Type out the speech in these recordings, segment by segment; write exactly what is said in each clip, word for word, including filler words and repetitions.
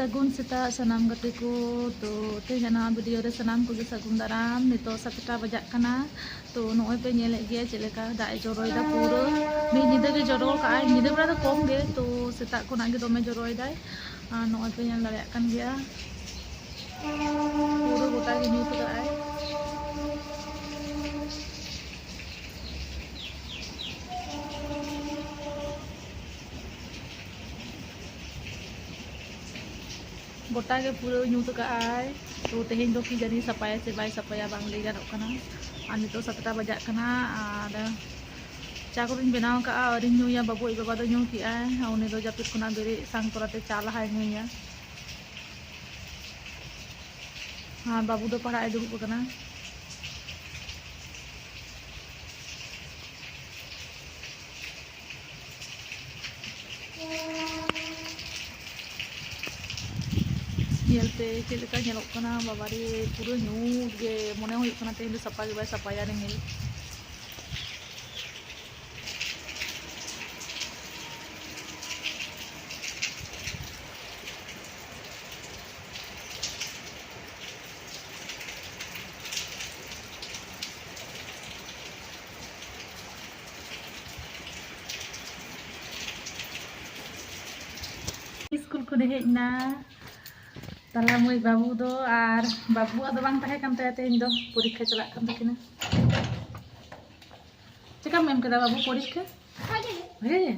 ᱥᱟᱹᱜᱩᱱ ᱥᱮᱛᱟᱜ ᱥᱟᱱᱟᱢ ᱜᱟᱛᱮ ᱠᱚ᱾ ᱛᱚ, ᱛᱮᱦᱮᱧᱟᱜ ᱱᱚᱣᱟ ᱵᱷᱤᱰᱤᱭᱳ ᱨᱮ ᱥᱟᱱᱟᱢ ᱠᱚᱜᱮ ᱥᱟᱹᱜᱩᱱ ᱫᱟᱨᱟᱢ᱾ ᱱᱤᱛᱚᱜ ᱥᱟᱛᱴᱟ ᱵᱟᱡᱟᱜ ᱠᱟᱱᱟ᱾ ᱛᱚ, ᱱᱚᱜᱼᱚᱭ ᱯᱮ ᱧᱮᱞᱮᱫ ᱜᱮᱭᱟ ᱪᱮᱫ ᱞᱮᱠᱟ ᱫᱟᱜ ᱮ ᱡᱚᱨᱚᱭᱮᱫᱟ᱾ ᱯᱩᱨᱟᱹ ᱢᱤᱫ ᱧᱤᱫᱟᱹ ᱜᱮ ᱡᱚᱨᱚ ᱠᱟᱜᱼᱟᱭ᱾ ᱧᱤᱫᱟᱹ ᱵᱮᱲᱟ ᱫᱚ ᱠᱚᱢ ᱜᱮ, ᱛᱚ ᱥᱮᱛᱟᱜ ᱠᱷᱚᱱᱟᱜ ᱜᱮ ᱫᱚᱢᱮ ᱡᱚᱨᱚᱭᱮᱫᱟᱭ᱾ ᱟᱨ ᱱᱚᱜᱼᱚᱭ ᱯᱮ ᱧᱮᱞ ᱫᱟᱲᱮᱭᱟᱜ ᱠᱟᱱ ᱜᱮᱭᱟ, ᱯᱩᱨᱟᱹ ᱜᱚᱴᱟ ᱜᱮ ᱧᱩᱛ ᱠᱟᱜᱼᱟᱭ᱾ ᱜᱚᱴᱟ ᱜᱮ ᱯᱩᱨᱟᱹ ᱧᱩᱛ ᱠᱟᱜᱼᱟᱭ᱾ ᱛᱚ, ᱛᱮᱦᱮᱧ ᱫᱚ ᱠᱤ ᱡᱟᱹᱱᱤ ᱥᱟᱯᱷᱟᱭᱟ ᱥᱮ ᱵᱟᱭ ᱥᱟᱯᱷᱟᱭᱟ, ᱵᱟᱝ ᱞᱟᱹᱭ ᱜᱟᱱᱚᱜ ᱠᱟᱱᱟ᱾ ᱟᱨ ᱱᱤᱛᱚᱜ ᱥᱟᱛᱴᱟ ᱵᱟᱡᱟᱜ ᱠᱟᱱᱟ᱾ ᱟᱨ ᱪᱟ ᱠᱚᱫᱚᱧ ᱵᱮᱱᱟᱣ ᱠᱟᱜᱼᱟ, ᱟᱹᱣᱨᱤᱧ ᱧᱩᱭᱟ᱾ ᱵᱟᱹᱵᱩ ᱟᱡ ᱵᱟᱵᱟ ᱫᱚ ᱧᱩ ᱠᱮᱜᱼᱟᱭ, ᱩᱱᱤ ᱫᱚ ᱡᱟᱹᱯᱤᱫ ᱠᱷᱚᱱᱟᱜ ᱵᱮᱨᱮᱫ ᱥᱟᱝ ᱛᱚᱨᱟᱛᱮ ᱪᱟ ᱞᱟᱦᱟᱭ ᱧᱩᱭᱟ᱾ ᱟᱨ ᱵᱟᱹᱵᱩ ᱫᱚ ᱯᱟᱲᱦᱟᱜ ᱮ ᱫᱩᱲᱩᱵ ᱟᱠᱟᱱᱟ᱾ ᱧᱮᱞ ᱯᱮ ᱪᱮᱫ ᱞᱮᱠᱟ ᱧᱮᱞᱚᱜ ᱠᱟᱱᱟ, ᱵᱟᱵᱟᱨᱮ, ᱯᱩᱨᱟᱹ ᱧᱩᱛ ᱜᱮ᱾ ᱢᱚᱱᱮ ᱦᱩᱭᱩᱜ ᱠᱟᱱᱟ ᱛᱮᱦᱮᱧ ᱫᱚ ᱥᱟᱯᱷᱟ ᱜᱮ ᱵᱟᱭ ᱥᱟᱯᱷᱟᱭᱟ ᱨᱤᱢᱤᱞ᱾ ᱥᱠᱩᱞ ᱠᱷᱚᱱᱮ ᱦᱮᱡ ᱮᱱᱟ᱾ ᱛᱟᱞᱟ ᱢᱟᱹᱭ ᱵᱟᱹᱵᱩ ᱫᱚ, ᱟᱨ ᱵᱟᱹᱵᱩᱣᱟᱜ ᱫᱚ ᱵᱟᱝ ᱛᱟᱦᱮᱸ ᱠᱟᱱ ᱛᱟᱭᱟ, ᱛᱮᱦᱮᱧ ᱫᱚ ᱯᱚᱨᱤᱠᱠᱷᱟ ᱪᱟᱞᱟᱜ ᱠᱟᱱ ᱛᱟᱹᱠᱤᱱᱟ᱾ ᱪᱮᱠᱟᱢ ᱮᱢ ᱠᱮᱫᱟ ᱵᱟᱹᱵᱩ ᱯᱚᱨᱤᱠᱠᱷᱟ? ᱵᱷᱟᱜᱮ ᱜᱮ᱾ ᱵᱷᱟᱜᱮ ᱜᱮ?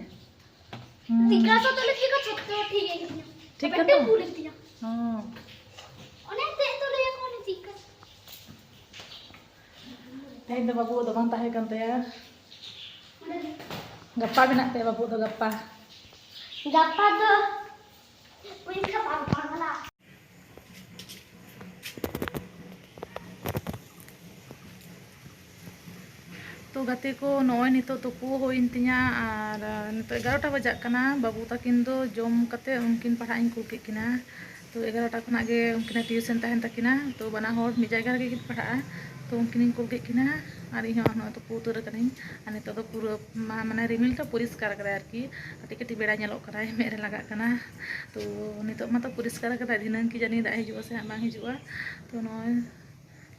ᱦᱩᱸ᱾ ᱵᱤᱠᱟᱥ ᱟᱛᱮ ᱞᱮᱠᱷᱟ ᱠᱚ ᱡᱷᱚᱛᱚ ᱴᱷᱤᱠ ᱜᱮ ᱦᱮᱡ ᱮᱱᱟ᱾ ᱴᱷᱤᱠ ᱜᱮᱛᱚ? ᱢᱤᱫᱴᱮᱱ ᱵᱷᱩᱞ ᱮᱱ ᱛᱤᱧᱟ᱾ ᱦᱚᱸ᱾ ᱚᱱᱮ ᱛᱮ ᱫᱚ ᱞᱟᱹᱭ ᱟᱠᱚ ᱚᱱᱮ ᱵᱤᱠᱟᱥ᱾ ᱛᱮᱦᱮᱧ ᱫᱚ ᱵᱟᱹᱵᱩ ᱫᱚ ᱵᱟᱝ ᱛᱟᱦᱮᱸ ᱠᱟᱱ ᱛᱟᱭᱟ᱾ ᱜᱟᱯᱟ ᱢᱮᱱᱟᱜ ᱛᱟᱭᱟ ᱵᱟᱹᱵᱩ ᱫᱚ, ᱜᱟᱯᱟ᱾ ᱜᱟᱯᱟ ᱫᱚ ᱯᱚᱨᱤᱠᱠᱷᱟ ᱵᱟᱝ ᱯᱟᱲᱟᱜ ᱠᱟᱱᱟ᱾ ᱛᱚ ᱜᱟᱛᱮ ᱠᱚ, ᱱᱚᱜᱼᱚᱭ ᱱᱤᱛᱚᱜ ᱛᱩᱯᱩ ᱦᱩᱭᱮᱱ ᱛᱤᱧᱟ ᱟᱨ ᱱᱤᱛᱚᱜ ᱮᱜᱟᱨᱚᱴᱟ ᱵᱟᱡᱟᱜ ᱠᱟᱱᱟ᱾ ᱵᱟᱹᱵᱩ ᱛᱟᱹᱠᱤᱱ ᱫᱚ ᱡᱚᱢ ᱠᱟᱛᱮ ᱩᱱᱠᱤᱱ ᱯᱟᱲᱦᱟᱜ ᱤᱧ ᱠᱩᱞ ᱠᱮᱫ ᱠᱤᱱᱟ᱾ ᱛᱚ ᱮᱜᱟᱨᱚᱴᱟ ᱠᱷᱚᱱᱟᱜ ᱜᱮ ᱩᱱᱠᱤᱱᱟᱜ ᱴᱤᱭᱩᱥᱚᱱ ᱛᱟᱦᱮᱱ ᱛᱟᱹᱠᱤᱱᱟ᱾ ᱛᱚ ᱵᱟᱱᱟ ᱦᱚᱲ ᱢᱤᱫ ᱡᱟᱭᱜᱟ ᱨᱮᱜᱮ ᱠᱤᱱ ᱯᱟᱲᱦᱟᱜᱼᱟ᱾ ᱛᱚ ᱩᱱᱠᱤᱱᱤᱧ ᱠᱩᱞ ᱠᱮᱫ ᱠᱤᱱᱟ᱾ ᱟᱨ ᱤᱧ ᱦᱚᱸ ᱱᱚᱜᱼᱚᱭ ᱛᱩᱯᱩ ᱩᱛᱟᱹᱨ ᱟᱠᱟᱱᱟᱹᱧ᱾ ᱟᱨ ᱱᱤᱛᱚᱜ ᱫᱚ ᱯᱩᱨᱟᱹ ᱢᱟ-, ᱢᱟᱱᱮ ᱨᱤᱢᱤᱞ ᱫᱚ ᱯᱚᱨᱤᱥᱠᱟᱨ ᱟᱠᱟᱫᱟᱭ ᱟᱨᱠᱤ, ᱠᱟᱹᱴᱤᱡ ᱠᱟᱹᱴᱤᱡ ᱵᱮᱲᱟ ᱧᱮᱞᱚᱜ ᱠᱟᱱᱟᱭ, ᱢᱮᱫ ᱨᱮ ᱞᱟᱜᱟᱜ ᱠᱟᱱᱟ᱾ ᱛᱚ ᱱᱤᱛᱚᱜ ᱢᱟᱛᱚ ᱯᱚᱨᱤᱥᱠᱟᱨ ᱟᱠᱟᱫᱟᱭ, ᱫᱷᱤᱱᱟᱹᱝ ᱠᱤ ᱡᱟᱹᱱᱤ ᱫᱟᱜ ᱦᱤᱡᱩᱜᱼᱟ ᱥᱮ ᱦᱟᱸᱜ ᱵᱟᱝ ᱦᱤᱡᱩᱜᱼᱟ᱾ ᱛᱚ ᱱᱚᱜᱼᱚᱭ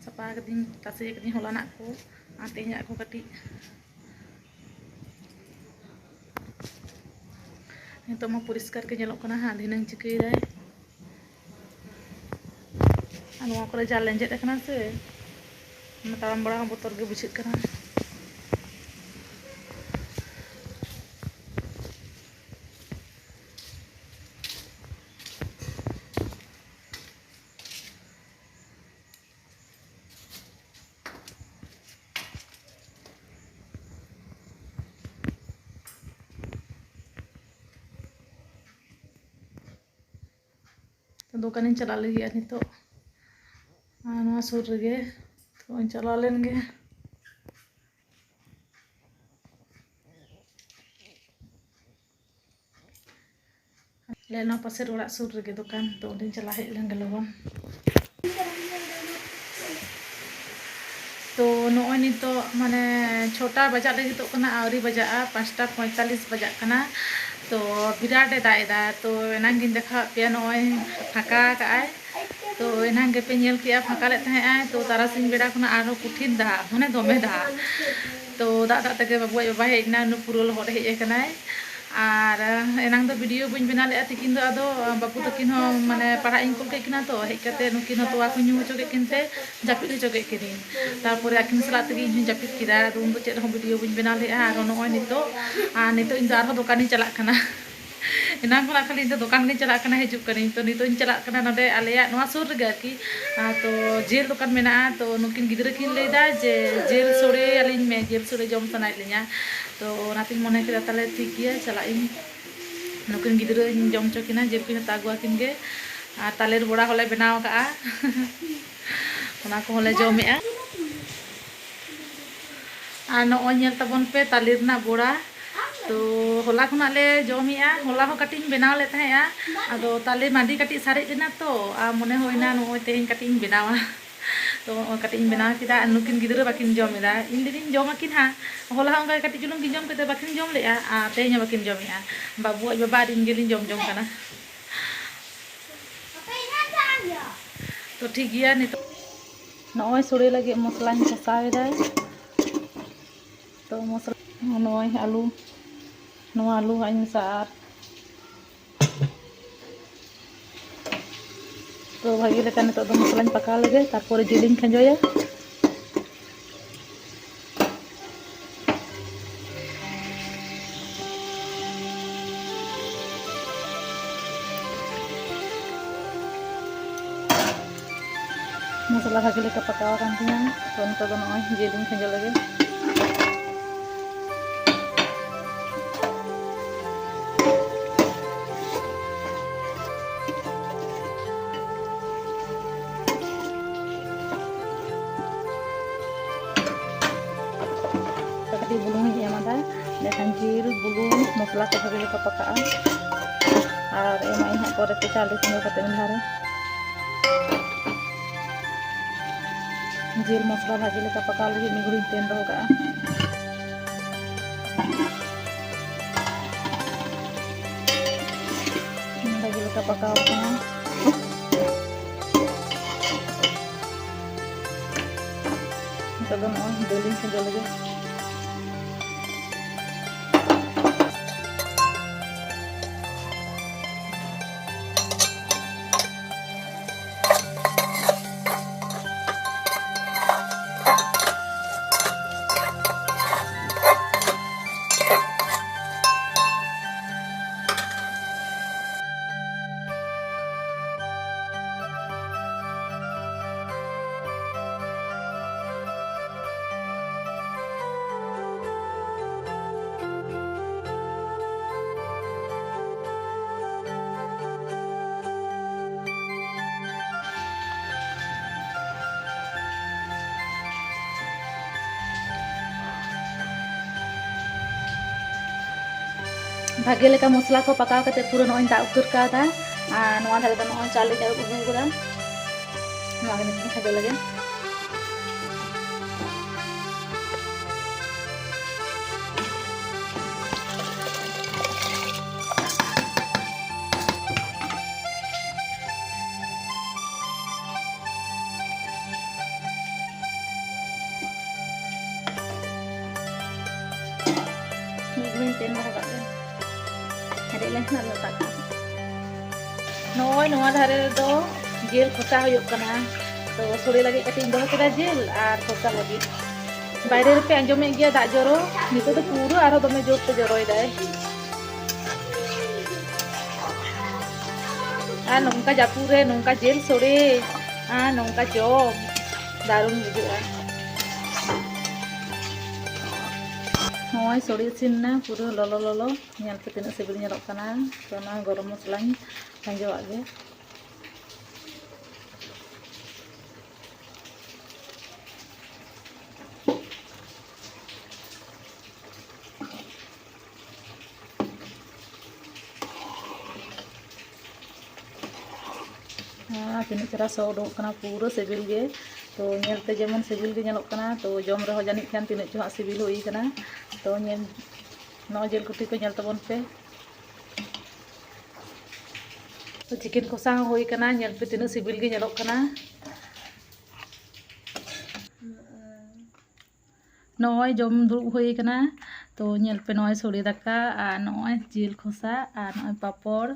ᱥᱟᱯᱷᱟ ᱠᱟᱹᱫᱟᱹᱧ, ᱛᱟᱥᱮ ᱠᱟᱹᱫᱟᱹᱧ ᱦᱚᱞᱟᱱᱟᱜ ᱠᱚ ᱟᱨ ᱛᱮᱦᱮᱧᱟᱜ ᱠᱚ ᱠᱟᱹᱴᱤᱡ᱾ ᱱᱤᱛᱚᱜ ᱢᱟ ᱯᱚᱨᱤᱥᱠᱟᱨ ᱜᱮ ᱧᱮᱞᱚᱜ ᱠᱟᱱᱟ ᱦᱟᱸᱜ, ᱫᱷᱤᱱᱟᱹᱝ ᱪᱤᱠᱟᱹᱭᱮᱫᱟᱭ᱾ ᱟᱨ ᱱᱚᱣᱟ ᱠᱚᱨᱮ ᱡᱟ ᱞᱮᱸᱡᱮᱫ ᱟᱠᱟᱱᱟ ᱥᱮ, ᱚᱱᱟ ᱛᱟᱲᱟᱢ ᱵᱟᱲᱟ ᱦᱚᱸ ᱵᱚᱛᱚᱨ ᱜᱮ ᱵᱩᱡᱷᱟᱹᱜ ᱠᱟᱱᱟ᱾ ᱫᱚᱠᱟᱱᱤᱧ ᱪᱟᱞᱟᱜ ᱞᱟᱹᱜᱤᱫᱼᱟ ᱱᱤᱛᱚᱜ, ᱟᱨ ᱱᱚᱣᱟ ᱥᱩᱨ ᱨᱮᱜᱮ᱾ ᱛᱚᱧ ᱪᱟᱞᱟᱣ ᱞᱮᱱ ᱜᱮ᱾ ᱟᱞᱮ ᱱᱚᱣᱟ ᱯᱟᱥᱮᱨ ᱚᱲᱟᱜ ᱥᱩᱨ ᱨᱮᱜᱮ ᱫᱚᱠᱟᱱ, ᱛᱚ ᱚᱸᱰᱮᱧ ᱪᱟᱞᱟᱣ ᱦᱮᱡ ᱞᱮᱱ ᱜᱮ ᱞᱚᱜᱚᱱ᱾ ᱛᱚ ᱱᱚᱜᱼᱚᱭ ᱱᱤᱛᱚᱜ ᱢᱟᱱᱮ ᱪᱷᱚᱴᱟ ᱵᱟᱡᱟᱜ ᱞᱟᱹᱜᱤᱫᱚᱜ ᱠᱟᱱᱟ, ᱟᱹᱣᱨᱤ ᱵᱟᱡᱟᱜᱼᱟ, ᱯᱟᱸᱪᱴᱟ ᱯᱚᱸᱭᱛᱟᱞᱞᱤᱥ ᱵᱟᱡᱟᱜ ᱠᱟᱱᱟ᱾ ᱛᱚ ᱵᱤᱨᱟᱴ ᱮ ᱫᱟᱜ ᱮᱫᱟ᱾ ᱛᱚ ᱮᱱᱟᱝ ᱜᱤᱧ ᱫᱮᱠᱷᱟᱣᱟᱫ ᱯᱮᱭᱟ, ᱱᱚᱜᱼᱚᱭ ᱯᱷᱟᱸᱠᱟ ᱠᱟᱜᱼᱟᱭ᱾ ᱛᱚ ᱮᱱᱟᱝ ᱜᱮᱯᱮ ᱧᱮᱞ ᱠᱮᱜᱼᱟ ᱯᱷᱟᱸᱠᱟ ᱞᱮᱫ ᱛᱟᱦᱮᱸᱜ ᱟᱭ, ᱛᱚ ᱛᱟᱨᱟᱥᱤᱧ ᱵᱮᱲᱟ ᱠᱷᱚᱱᱟᱜ ᱟᱨᱦᱚᱸ ᱠᱚᱴᱷᱤᱱ ᱫᱟᱜ, ᱢᱟᱱᱮ ᱫᱚᱢᱮ ᱫᱟᱜ᱾ ᱛᱚ ᱫᱟᱜ ᱫᱟᱜ ᱛᱮᱜᱮ ᱵᱟᱹᱵᱩᱣᱟᱜ ᱵᱟᱵᱟ ᱦᱮᱡ ᱮᱱᱟ, ᱩᱱᱤ ᱯᱩᱨᱟᱹ ᱞᱚᱦᱚᱫ ᱦᱮᱡ ᱟᱠᱟᱱᱟᱭ᱾ ᱟᱨ ᱮᱱᱟᱝ ᱫᱚ ᱵᱷᱤᱰᱤᱭᱳ ᱵᱟᱹᱧ ᱵᱮᱱᱟᱣ ᱞᱮᱫᱼᱟ ᱛᱤᱠᱤᱱ ᱫᱚ, ᱟᱫᱚ ᱵᱟᱹᱵᱩ ᱛᱟᱹᱠᱤᱱ ᱦᱚᱸ ᱢᱟᱱᱮ ᱯᱟᱲᱦᱟᱜ ᱤᱧ ᱠᱩᱞ ᱠᱮᱫ ᱠᱤᱱᱟ, ᱛᱚ ᱦᱮᱡ ᱠᱟᱛᱮ ᱱᱩᱠᱤᱱ ᱦᱚᱸ ᱛᱚᱣᱟ ᱠᱚ ᱧᱩ ᱦᱚᱪᱚ ᱠᱮᱫ ᱠᱤᱱ ᱛᱮ ᱡᱟᱹᱯᱤᱫ ᱦᱚᱪᱚ ᱠᱮᱫ ᱠᱤᱱᱤᱧ᱾ ᱛᱟᱨᱯᱚᱨᱮ ᱟᱹᱠᱤᱱ ᱥᱟᱞᱟᱜ ᱛᱮᱜᱮ ᱤᱧ ᱦᱚᱸᱧ ᱡᱟᱹᱯᱤᱫ ᱠᱮᱫᱟ, ᱟᱫᱚ ᱩᱱᱫᱚ ᱪᱮᱫ ᱦᱚᱸ ᱵᱷᱤᱰᱤᱭᱳ ᱵᱟᱹᱧ ᱵᱮᱱᱟᱣ ᱞᱮᱫᱼᱟ᱾ ᱟᱨ ᱱᱚᱜᱼᱚᱭ ᱱᱤᱛᱚᱜ, ᱟᱨ ᱱᱤᱛᱚᱜ ᱤᱧ ᱫᱚ ᱟᱨᱦᱚᱸ ᱫᱚᱠᱟᱱᱤᱧ ᱪᱟᱞᱟᱜ ᱠᱟᱱᱟ᱾ ᱮᱱᱟᱝ ᱠᱷᱚᱱᱟᱜ ᱠᱷᱟᱹᱞᱤ ᱤᱧ ᱫᱚ ᱫᱚᱠᱟᱱ ᱜᱤᱧ ᱪᱟᱞᱟᱜ ᱠᱟᱱᱟ, ᱦᱤᱡᱩᱜ ᱠᱟᱹᱱᱟᱹᱧ᱾ ᱛᱚ ᱱᱤᱛᱚᱜ ᱤᱧ ᱪᱟᱞᱟᱜ ᱠᱟᱱᱟ ᱱᱚᱰᱮ ᱟᱞᱮᱭᱟᱜ ᱱᱚᱣᱟ ᱥᱩᱨ ᱨᱮᱜᱮ ᱟᱨᱠᱤ, ᱟᱨ ᱛᱚ ᱡᱮᱞ ᱫᱚᱠᱟᱱ ᱢᱮᱱᱟᱜᱼᱟ᱾ ᱛᱚ ᱱᱩᱠᱤᱱ ᱜᱤᱫᱽᱨᱟᱹ ᱠᱤᱱ ᱞᱟᱹᱭᱫᱟ ᱡᱮ ᱡᱮᱞ ᱥᱳᱲᱮ ᱟᱹᱞᱤᱧ ᱢᱮ, ᱡᱮᱞ ᱥᱳᱲᱮ ᱡᱚᱢ ᱥᱟᱱᱟᱭᱮᱫ ᱞᱤᱧᱟ᱾ ᱛᱚ ᱚᱱᱟᱛᱤᱧ ᱢᱚᱱᱮ ᱠᱮᱫᱟ ᱛᱟᱦᱞᱮ ᱴᱷᱤᱠ ᱜᱮᱭᱟ, ᱪᱟᱞᱟᱜ ᱤᱧ, ᱱᱩᱠᱤᱱ ᱜᱤᱫᱽᱨᱟᱹᱧ ᱡᱚᱢ ᱦᱚᱪᱚ ᱠᱤᱱᱟ, ᱡᱮᱞ ᱠᱚᱧ ᱦᱟᱛᱟᱣ ᱟᱹᱜᱩ ᱟᱹᱠᱤᱱ ᱜᱮ᱾ ᱟᱨ ᱛᱟᱞᱮᱨ ᱵᱚᱲᱟ ᱦᱚᱸᱞᱮ ᱵᱮᱱᱟᱣ ᱟᱠᱟᱫᱼᱟ᱾ ᱚᱱᱟ ᱠᱚᱦᱚᱸ ᱞᱮ ᱡᱚᱢᱮᱜᱼᱟ᱾ ᱟᱨ ᱱᱚᱜᱼᱚᱭ ᱧᱮᱞ ᱛᱟᱵᱚᱱ ᱯᱮ ᱛᱟᱞᱮ ᱨᱮᱱᱟᱜ ᱵᱚᱲᱟ᱾ ᱛᱚ ᱦᱚᱞᱟ ᱠᱷᱚᱱᱟᱜ ᱞᱮ ᱡᱚᱢᱮᱜᱼᱟ, ᱦᱚᱞᱟ ᱦᱚᱸ ᱠᱟᱹᱴᱤᱡ ᱤᱧ ᱵᱮᱱᱟᱣ ᱞᱮᱫ ᱛᱟᱦᱮᱸᱜᱼᱟ, ᱟᱫᱚ ᱛᱟᱞᱮ ᱢᱟᱹᱰᱤ ᱠᱟᱹᱴᱤᱡ ᱥᱟᱨᱮᱡ ᱞᱮᱱᱟ ᱛᱚ, ᱟᱨ ᱢᱚᱱᱮ ᱦᱩᱭᱱᱟ ᱱᱚᱜᱼᱚᱭ ᱛᱮᱦᱮᱧ ᱠᱟᱹᱴᱤᱡ ᱤᱧ ᱵᱮᱱᱟᱣᱟ᱾ ᱛᱚ ᱠᱟᱹᱴᱤᱡ ᱤᱧ ᱵᱮᱱᱟᱣ ᱠᱮᱫᱟ, ᱟᱨ ᱱᱩᱠᱤᱱ ᱜᱤᱫᱽᱨᱟᱹ ᱵᱟᱹᱠᱤᱱ ᱡᱚᱢ ᱮᱫᱟ᱾ ᱤᱧ ᱫᱚᱞᱤᱧ ᱡᱚᱢ ᱟᱹᱠᱤᱱ ᱦᱟᱸᱜ, ᱦᱚᱞᱟ ᱦᱚᱸ ᱚᱱᱠᱟ ᱠᱟᱹᱴᱤᱡ ᱪᱩᱞᱩᱝ ᱠᱤᱱ ᱡᱚᱢ ᱠᱮᱫᱟ, ᱵᱟᱹᱠᱤᱱ ᱡᱚᱢ ᱞᱮᱫᱼᱟ, ᱟᱨ ᱛᱮᱦᱮᱧ ᱦᱚᱸ ᱵᱟᱹᱠᱤᱱ ᱡᱚᱢᱮᱫᱼᱟ᱾ ᱵᱟᱹᱵᱩ ᱟᱡ ᱵᱟᱵᱟ ᱟᱨ ᱤᱧ ᱜᱮᱞᱤᱧ ᱡᱚᱢ ᱡᱚᱝ ᱠᱟᱱᱟ᱾ ᱛᱚ ᱴᱷᱤᱠ ᱜᱮᱭᱟ, ᱱᱤᱛᱚᱜ ᱱᱚᱜᱼᱚᱭ ᱥᱳᱲᱮ ᱞᱟᱹᱜᱤᱫ ᱢᱚᱥᱞᱟᱧ ᱠᱚᱥᱟᱣ ᱮᱫᱟ᱾ ᱛᱚ ᱢᱚᱥᱞᱟ, ᱱᱚᱜᱼᱚᱭ ᱟᱹᱞᱩ, ᱱᱚᱣᱟ ᱟᱹᱞᱩ ᱦᱟᱸᱜ ᱤᱧ ᱢᱮᱥᱟᱜᱼᱟ᱾ ᱟᱨ ᱛᱚ ᱵᱷᱟᱜᱮ ᱞᱮᱠᱟ ᱱᱤᱛᱚᱜ ᱫᱚ ᱢᱚᱥᱞᱟᱧ ᱯᱟᱠᱟᱣ ᱞᱮᱜᱮ, ᱛᱟᱨᱯᱚᱨᱮ ᱡᱤᱞᱤᱧ ᱠᱷᱟᱸᱡᱚᱭᱟ᱾ ᱢᱚᱥᱞᱟ ᱵᱷᱟᱜᱮ ᱞᱮᱠᱟ ᱯᱟᱠᱟᱣ ᱟᱠᱟᱱ ᱛᱤᱧᱟ᱾ ᱛᱚ ᱱᱤᱛᱚᱜ ᱫᱚ ᱱᱚᱜᱼᱚᱭ ᱡᱤᱞᱤᱧ ᱠᱷᱟᱸᱡᱚ ᱞᱮᱜᱮ᱾ ᱠᱟᱹᱴᱤᱡ ᱵᱩᱞᱩᱝ ᱤᱧ ᱮᱢ ᱟᱫᱟ, ᱮᱸᱰᱮᱠᱷᱟᱱ ᱡᱤᱞ, ᱵᱩᱞᱩᱝ, ᱢᱚᱥᱞᱟ ᱠᱚ ᱵᱷᱟᱜᱮ ᱞᱮᱠᱟ ᱯᱟᱠᱟᱜᱼᱟ᱾ ᱟᱨ ᱮᱢᱟᱜ ᱟᱹᱧ ᱦᱟᱸᱜ ᱯᱚᱨᱮᱛᱮ ᱪᱟᱣᱞᱮ ᱠᱷᱟᱸᱡᱚ ᱠᱟᱛᱮ ᱢᱤᱫ ᱫᱷᱟᱣ ᱨᱮ᱾ ᱡᱤᱞ ᱢᱚᱥᱞᱟ ᱵᱷᱟᱜᱮ ᱞᱮᱠᱟ ᱯᱟᱠᱟᱣ ᱞᱟᱹᱜᱤᱫ ᱢᱤᱫ ᱜᱷᱟᱹᱲᱤᱡ ᱤᱧ ᱛᱮᱱ ᱫᱚᱦᱚ ᱠᱟᱜᱼᱟ᱾ ᱵᱷᱟᱜᱮ ᱞᱮᱠᱟ ᱯᱟᱠᱟᱣ ᱟᱠᱟᱱᱟ᱾ ᱱᱤᱛᱚᱜ ᱫᱚ ᱱᱚᱜᱼᱚᱭ ᱫᱟᱹᱞ ᱤᱧ ᱠᱷᱟᱸᱡᱚ ᱞᱮᱜᱮ᱾ ᱵᱷᱟᱜᱮ ᱞᱮᱠᱟ ᱢᱚᱥᱞᱟ ᱠᱚ ᱯᱟᱠᱟᱣ ᱠᱟᱛᱮ ᱯᱩᱨᱟᱹ ᱱᱚᱜᱼᱚᱭ ᱫᱟᱜ ᱩᱛᱟᱹᱨ ᱠᱟᱣᱫᱟ᱾ ᱟᱨ ᱱᱚᱣᱟ ᱫᱷᱟᱨᱮ ᱫᱚ ᱱᱚᱜᱼᱚᱭ ᱪᱟᱣᱞᱮᱧ ᱟᱹᱨᱩᱵ ᱟᱹᱜᱩ ᱠᱟᱫᱟ᱾ ᱱᱚᱣᱟ ᱜᱮ ᱱᱤᱛᱚᱝ ᱠᱷᱟᱡᱚ ᱞᱟᱹᱜᱤᱫ᱾ ᱢᱤᱫ ᱜᱷᱟᱹᱲᱤᱡ ᱛᱮᱱ ᱫᱚᱦᱚ ᱠᱟᱜ ᱠᱟᱱᱟ᱾ ᱦᱮᱰᱮᱡ ᱞᱮᱱᱠᱷᱟᱱ ᱟᱫᱚ ᱚᱴᱟᱜ ᱠᱟᱜᱼᱟ᱾ ᱱᱚᱜᱼᱚᱭ ᱱᱚᱣᱟ ᱫᱷᱟᱨᱮ ᱨᱮᱫᱚ ᱡᱤᱞ ᱠᱷᱚᱥᱟ ᱦᱩᱭᱩᱜ ᱠᱟᱱᱟ᱾ ᱛᱚ ᱥᱳᱲᱮ ᱞᱟᱹᱜᱤᱫ ᱠᱟᱹᱴᱤᱡ ᱤᱧ ᱫᱚᱦᱚ ᱠᱮᱫᱟ ᱡᱤᱞ ᱟᱨ ᱠᱷᱚᱥᱟ ᱞᱟᱹᱜᱤᱫ᱾ ᱵᱟᱭᱨᱮ ᱨᱮᱯᱮ ᱟᱸᱡᱚᱢᱮᱫ ᱜᱮᱭᱟ ᱫᱟᱜ ᱡᱚᱨᱚ, ᱱᱤᱛᱚᱜ ᱫᱚ ᱯᱩᱨᱟᱹ ᱟᱨᱦᱚᱸ ᱫᱚᱢᱮ ᱡᱳᱨ ᱛᱮ ᱡᱚᱨᱚᱭᱮᱫᱟᱭ᱾ ᱟᱨ ᱱᱚᱝᱠᱟ ᱡᱟᱹᱯᱩᱫ ᱨᱮ ᱱᱚᱝᱠᱟ ᱡᱤᱞ ᱥᱳᱲᱮ ᱟᱨ ᱱᱚᱝᱠᱟ ᱡᱚᱢ ᱫᱟᱨᱩᱱ ᱵᱩᱡᱷᱟᱹᱜᱼᱟ᱾ ᱱᱚᱜᱼᱚᱭ ᱥᱳᱲᱮ ᱤᱥᱤᱱ ᱮᱱᱟ ᱯᱩᱨᱟᱹ ᱞᱚᱞᱚ ᱞᱚᱞᱚ, ᱧᱮᱞ ᱯᱮ ᱛᱤᱱᱟᱹᱜ ᱥᱤᱵᱤᱞ ᱧᱮᱞᱚᱜ ᱠᱟᱱᱟ᱾ ᱛᱚ ᱱᱚᱣᱟ ᱜᱚᱨᱚᱢ ᱢᱚᱥᱞᱟᱧ ᱠᱷᱟᱸᱡᱚᱣᱟᱜ ᱜᱮ᱾ ᱟᱨ ᱛᱤᱱᱟᱹᱜ ᱪᱮᱦᱨᱟ ᱥᱚ ᱩᱰᱩᱠᱚᱜ ᱠᱟᱱᱟ, ᱯᱩᱨᱟᱹ ᱥᱤᱵᱤᱞ ᱜᱮ᱾ ᱛᱚ ᱧᱮᱞᱛᱮ ᱡᱮᱢᱚᱱ ᱥᱤᱵᱤᱞ ᱜᱮ ᱧᱮᱞᱚᱜ ᱠᱟᱱᱟ, ᱛᱚ ᱡᱚᱢ ᱨᱮᱦᱚᱸ ᱡᱟᱹᱱᱤᱡ ᱠᱷᱟᱱ ᱛᱤᱱᱟᱹᱜ ᱪᱚ ᱦᱟᱸᱜ ᱥᱤᱵᱤᱞ ᱦᱩᱭ ᱠᱟᱱᱟ᱾ ᱛᱚ ᱧᱮᱞ, ᱱᱚᱜᱼᱚᱭ ᱡᱤᱞ ᱠᱩᱴᱤ ᱠᱚ ᱧᱮᱞ ᱛᱟᱵᱚᱱ ᱯᱮ᱾ ᱛᱚ ᱪᱤᱠᱮᱱ ᱠᱚᱥᱟ ᱦᱚᱸ ᱦᱩᱭ ᱠᱟᱱᱟ, ᱧᱮᱞ ᱯᱮ ᱛᱤᱱᱟᱹᱜ ᱥᱤᱵᱤᱞ ᱜᱮ ᱧᱮᱞᱚᱜ ᱠᱟᱱᱟ᱾ ᱱᱚᱜᱼᱚᱭ ᱡᱚᱢ ᱫᱩᱲᱩᱵ ᱦᱩᱭ ᱠᱟᱱᱟ᱾ ᱛᱚ ᱧᱮᱞ ᱯᱮ, ᱱᱚᱜᱼᱚᱭ ᱥᱚᱲᱮ ᱫᱟᱠᱟ ᱟᱨ ᱱᱚᱜᱼᱚᱭ ᱡᱤᱞ ᱠᱷᱚᱥᱟ ᱟᱨ ᱱᱚᱜᱼᱚᱭ ᱯᱟᱯᱚᱲ᱾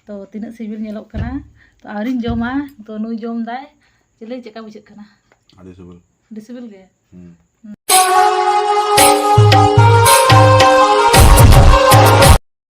ᱛᱚ ᱛᱤᱱᱟᱹᱜ ᱥᱤᱵᱤᱞ ᱧᱮᱞᱚᱜ ᱠᱟᱱᱟ᱾ ᱛᱚ ᱟᱹᱣᱨᱤᱧ ᱡᱚᱢᱟ, ᱛᱚ ᱱᱩᱭ ᱡᱚᱢ ᱫᱟᱭ᱾ ᱪᱮᱫ ᱞᱟᱹᱭ, ᱪᱮᱫᱠᱟ ᱵᱩᱡᱷᱟᱹᱜ ᱠᱟᱱᱟ? ᱟᱹᱰᱤ ᱥᱤᱵᱤᱞ᱾ ᱟᱹᱰᱤ ᱥᱤᱵᱤᱞ ᱜᱮ? ᱦᱩᱸ᱾